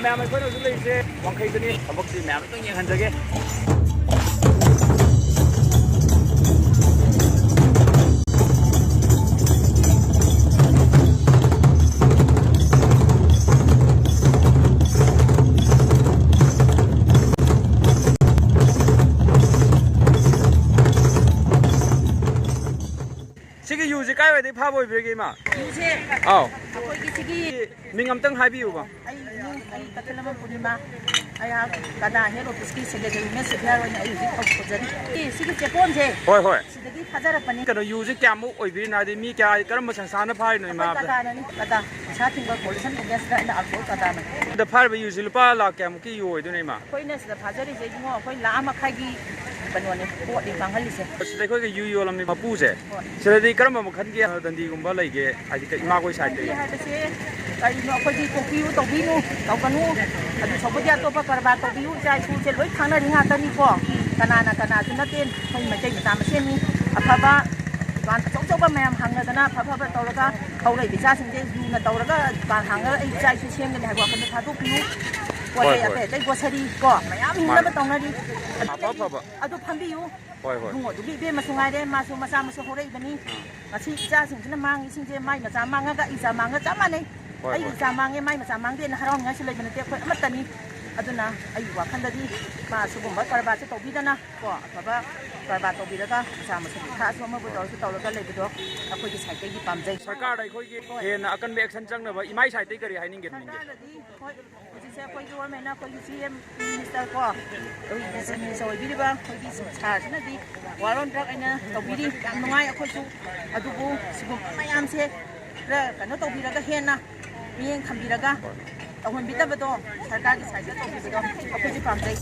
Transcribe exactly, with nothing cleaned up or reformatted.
ꯃꯌꯥꯝ, ꯑꯩꯈꯣꯏꯅ ꯍꯧꯖꯤꯛ ꯂꯩꯔꯤꯁꯦ ꯋꯥꯡꯈꯩꯗꯅꯤ꯫ ꯊꯕꯛꯁꯤ ꯃꯌꯥꯝ ꯑꯝꯇꯪ ꯌꯦꯡꯍꯟꯖꯒꯦ꯫ ꯁꯤꯒꯤ ꯌꯨꯁꯦ ꯀꯥꯏꯋꯥꯏꯗꯩ ꯐꯥꯕ ꯑꯣꯏꯕꯤꯔꯒꯦ, ꯏꯃꯥ? ꯌꯨꯁꯦ ꯑꯥꯎ꯫ ꯑꯩꯈꯣꯏꯒꯤ ꯁꯤꯒꯤ ꯃꯤꯡ ꯑꯝꯇꯪ ꯍꯥꯏꯕꯤꯌꯨꯕ꯫ ꯑꯩ ꯃꯤꯡ, ꯑꯩ ꯀꯈꯤꯂꯝꯕꯝ ꯄꯨꯔꯅꯤꯃꯥ꯫ ꯑꯩꯍꯥꯛ ꯀꯗꯥ ꯍꯦꯗ ꯑꯣꯐꯤꯁꯀꯤ ꯁꯦꯀ꯭ꯔꯦꯇꯔꯤ ꯋꯨꯃꯦꯟ ꯁꯦꯐꯤꯌꯥꯔ ꯑꯣꯏꯅ ꯑꯩ ꯍꯧꯖꯤꯛ ꯊꯕꯛ ꯇꯧꯖꯔꯤ꯫ ꯑꯦ, ꯁꯤꯒꯤ ꯆꯦꯀꯣꯟꯁꯦ ꯍꯣꯏ, ꯍꯣꯏ꯫ ꯁꯤꯗꯒꯤ ꯊꯥꯖꯔꯛꯄꯅꯤ꯫ ꯀꯩꯅꯣ, ꯌꯨꯁꯦ ꯀꯌꯥꯃꯨꯛ ꯑꯣꯏꯕꯤꯔꯤꯅꯣ? ꯍꯥꯏꯗꯤ ꯃꯤ ꯀꯌꯥ, ꯀꯔꯝꯕ ꯁꯪꯁꯊꯥꯅ ꯐꯥꯔꯤꯅꯣ, ꯏꯃꯥ? ꯑꯩꯈꯣꯏ ꯀꯗꯥꯅꯅꯤ, ꯀꯗꯥ꯫ ꯅꯤꯁꯥ ꯊꯤꯡꯕ ꯀꯣꯑꯣꯂꯤꯁꯟ ꯑꯦꯒꯦꯟꯁꯇ ꯑꯩꯅ ꯑꯜꯀꯣꯍꯣꯜ ꯀꯗꯥꯅ꯫ ꯁꯤꯗ ꯐꯥꯔꯤꯕ ꯌꯨꯁꯦ ꯂꯨꯄꯥ ꯂꯥꯈ ꯀꯌꯥꯃꯨꯛꯀꯤ ꯌꯨ ꯑꯣꯏꯗꯣꯏꯅꯣ, ꯏꯃꯥ? ꯑꯩꯈꯣꯏꯅ ꯁꯤꯗ ꯐꯥꯖꯔꯤꯁꯦ, ꯏꯕꯨꯡꯉꯣ, ꯑꯩꯈꯣꯏ ꯂꯥꯈ ꯑꯃ ꯃꯈꯥꯏꯒꯤ ꯀꯩꯅꯣꯅꯦ, ꯄꯣꯠꯅꯤ ꯃꯥꯡꯍꯜꯂꯤꯁꯦ꯫ ꯁꯤꯗ ꯑꯩꯈꯣꯏꯒꯤ ꯌꯨ ꯌꯣꯜꯂꯝꯃꯤ ꯃꯄꯨꯁꯦ, ꯍꯣꯏ꯫ ꯁꯤꯗꯗꯤ ꯀꯔꯝꯕ ꯃꯈꯜꯒꯤ ꯗꯟꯗꯤꯒꯨꯝꯕ ꯂꯩꯒꯦ? ꯍꯥꯏꯗꯤ ꯀꯩ-, ꯏꯃꯥꯈꯣꯏ ꯁꯥꯏꯠꯇꯒꯤ? ꯗꯟꯗꯤ ꯍꯥꯏꯕꯁꯦ ꯀꯔꯤꯅꯣ? ꯑꯩꯈꯣꯏꯗꯤ ꯇꯣꯛꯄꯤꯌꯨ, ꯇꯧꯕꯤꯅꯨ, ꯇꯧꯒꯅꯨ꯫ ꯑꯗꯨ ꯁꯔꯨꯛꯄꯨꯗꯤ ꯑꯇꯣꯞꯄ ꯀꯔꯕꯥꯔ ꯇꯧꯕꯤꯌꯨ꯫ ꯏꯆꯥ ꯏꯁꯨꯁꯦ ꯂꯣꯏ ꯈꯪꯅꯔꯤ ꯉꯥꯛꯇꯅꯤꯀꯣ꯫ ꯀꯅꯥꯅ ꯀꯅꯥꯁꯨ ꯅꯠꯇꯦ, ꯑꯩꯈꯣꯏ ꯃꯩꯇꯩ ꯃꯆꯥ ꯃꯁꯦꯟꯅꯤ꯫ ꯑꯐꯕ ꯗꯨꯀꯥꯟ ꯑꯆꯧ ꯑꯆꯧꯕ ꯃꯌꯥꯝ ꯍꯥꯡꯅꯗꯅ ꯑꯐ ꯑꯐꯕ ꯇꯧꯔꯒ ꯍꯧꯔꯛꯏꯕ ꯏꯆꯥꯁꯤꯡꯁꯦ ꯂꯨꯅ ꯇꯧꯔꯒ ꯗꯨꯀꯥꯟ ꯍꯥꯡꯉꯒ ꯑꯩ ꯏꯆꯥ ꯏꯁꯨ ꯁꯦꯝꯒꯅꯤ ꯍꯥꯏꯕ ꯋꯥꯈꯜꯗꯣ ꯊꯥꯗꯣꯛꯄꯤꯌꯨ꯫ ꯄꯣꯠ ꯍꯣꯏ, ꯆꯩ ꯍꯣꯏ꯫ ꯑꯇꯩ ꯑꯇꯩ ꯒ꯭ꯔꯣꯁꯔꯤ ꯀꯣ ꯃꯌꯥꯝ ꯃꯥꯅꯦ꯫ ꯍꯤꯡꯅꯕ ꯇꯧꯅꯔꯤ꯫ ꯑꯐ ꯑꯐꯕ꯫ ꯑꯗꯨ ꯐꯝꯕꯤꯌꯨ꯫ ꯍꯣꯏ, ꯍꯣꯏ꯫ ꯏꯕꯨꯡꯉꯣꯗꯨꯒꯤ ꯏꯕꯦꯝꯃꯁꯨ ꯉꯥꯏꯔꯦ, ꯃꯥꯁꯨ ꯃꯆꯥ ꯃꯁꯨ ꯍꯧꯔꯛꯏꯕꯅꯤ꯫ ꯑꯥ꯫ ꯉꯁꯤ ꯏꯆꯥꯁꯤꯡꯁꯤꯅ ꯃꯥꯡꯉꯤꯁꯤꯡꯁꯦ ꯃꯥꯏ ꯃꯆꯥ ꯃꯥꯡꯉꯒ ꯑꯩ ꯏꯆꯥ ꯃꯥꯡꯉ ꯆꯞ ꯃꯥꯟꯅꯩ꯫ ꯍꯣꯏ, ꯑꯩꯒꯤ ꯍꯣꯏ꯫ ꯏꯆꯥ ꯃꯥꯡꯉꯦ, ꯃꯥꯏ ꯃꯆꯥ ꯃꯥꯡꯗꯦꯅ ꯍꯔꯥꯎꯅꯤꯡꯉꯥꯏꯁꯨ ꯂꯩꯕ ꯅꯠꯇꯦ, ꯑꯩꯈꯣꯏ ꯑꯃꯠꯇꯅꯤ꯫ ꯑꯗꯨꯅ ꯑꯩꯒꯤ ꯋꯥꯈꯜꯗꯗꯤ ꯃꯥ ꯁꯤꯒꯨꯝꯕ ꯀꯔꯕꯥꯔꯁꯦ ꯇꯧꯕꯤꯗꯅ ꯀꯣ, ꯑꯐꯕ ꯀꯔꯕꯥꯔ ꯇꯧꯕꯤꯔꯒ ꯃꯆꯥ ꯃꯁꯨ ꯊꯥꯛꯑꯁꯨ ꯑꯃꯕꯨ ꯇꯧꯔꯁꯨ ꯇꯧꯔꯒ ꯂꯩꯕꯗꯣ ꯑꯩꯈꯣꯏꯒꯤ ꯁꯥꯏꯠꯇꯒꯤ ꯄꯥꯝꯖꯩ꯫ ꯁꯔꯀꯥꯔꯗ ꯑꯩꯈꯣꯏꯒꯤ ꯍꯣꯏ꯫ ꯍꯦꯟꯅ ꯑꯀꯟꯕ ꯑꯦꯛꯁꯟ ꯆꯪꯅꯕ ꯏꯃꯥꯏ ꯁꯥꯏꯠꯇꯒꯤ ꯀꯔꯤ ꯍꯥꯏꯅꯤꯡꯒꯦ, ꯅꯤꯡꯒꯦ? ꯁꯔꯀꯥꯔꯗꯗꯤ ꯍꯣꯏ, ꯍꯧꯖꯤꯛꯁꯦ ꯑꯩꯈꯣꯏ ꯒꯣꯚꯔꯟꯃꯦꯟꯅ ꯑꯩꯈꯣꯏꯒꯤ ꯁꯤ ꯑꯦꯝ ꯃꯤꯅꯤꯁꯇꯔ ꯀꯣ, ꯑꯩꯈꯣꯏꯒꯤ ꯆꯤꯐ ꯃꯤꯅꯤꯁꯇꯔ ꯑꯣꯏꯕꯤꯔꯤꯕ ꯑꯩꯈꯣꯏꯒꯤ ꯁꯥꯔꯁꯤꯅꯗꯤ ꯋꯥꯔ ꯑꯣꯟ ꯗ꯭ꯔꯛ ꯑꯩꯅ ꯇꯧꯕꯤꯔꯤ, ꯌꯥꯝ ꯅꯨꯡꯉꯥꯏ꯫ ꯑꯩꯈꯣꯏꯁꯨ ꯑꯗꯨꯕꯨ ꯁꯤꯒꯨꯝꯕ ꯃꯌꯥꯝꯁꯦ ꯈꯔ ꯀꯩꯅꯣ ꯇꯧꯕꯤꯔꯒ, ꯍꯦꯟꯅ ꯃꯤꯠꯌꯦꯡ ꯊꯝꯕꯤꯔꯒ ꯇꯧꯍꯟꯕꯤꯗꯕꯗꯣ, ꯁꯔꯀꯥꯔꯒꯤ ꯁꯥꯏꯠꯇ ꯇꯧꯕꯤꯕꯗꯣ ꯑꯩꯈꯣꯏꯁꯨ ꯄꯥꯝꯖꯩ꯫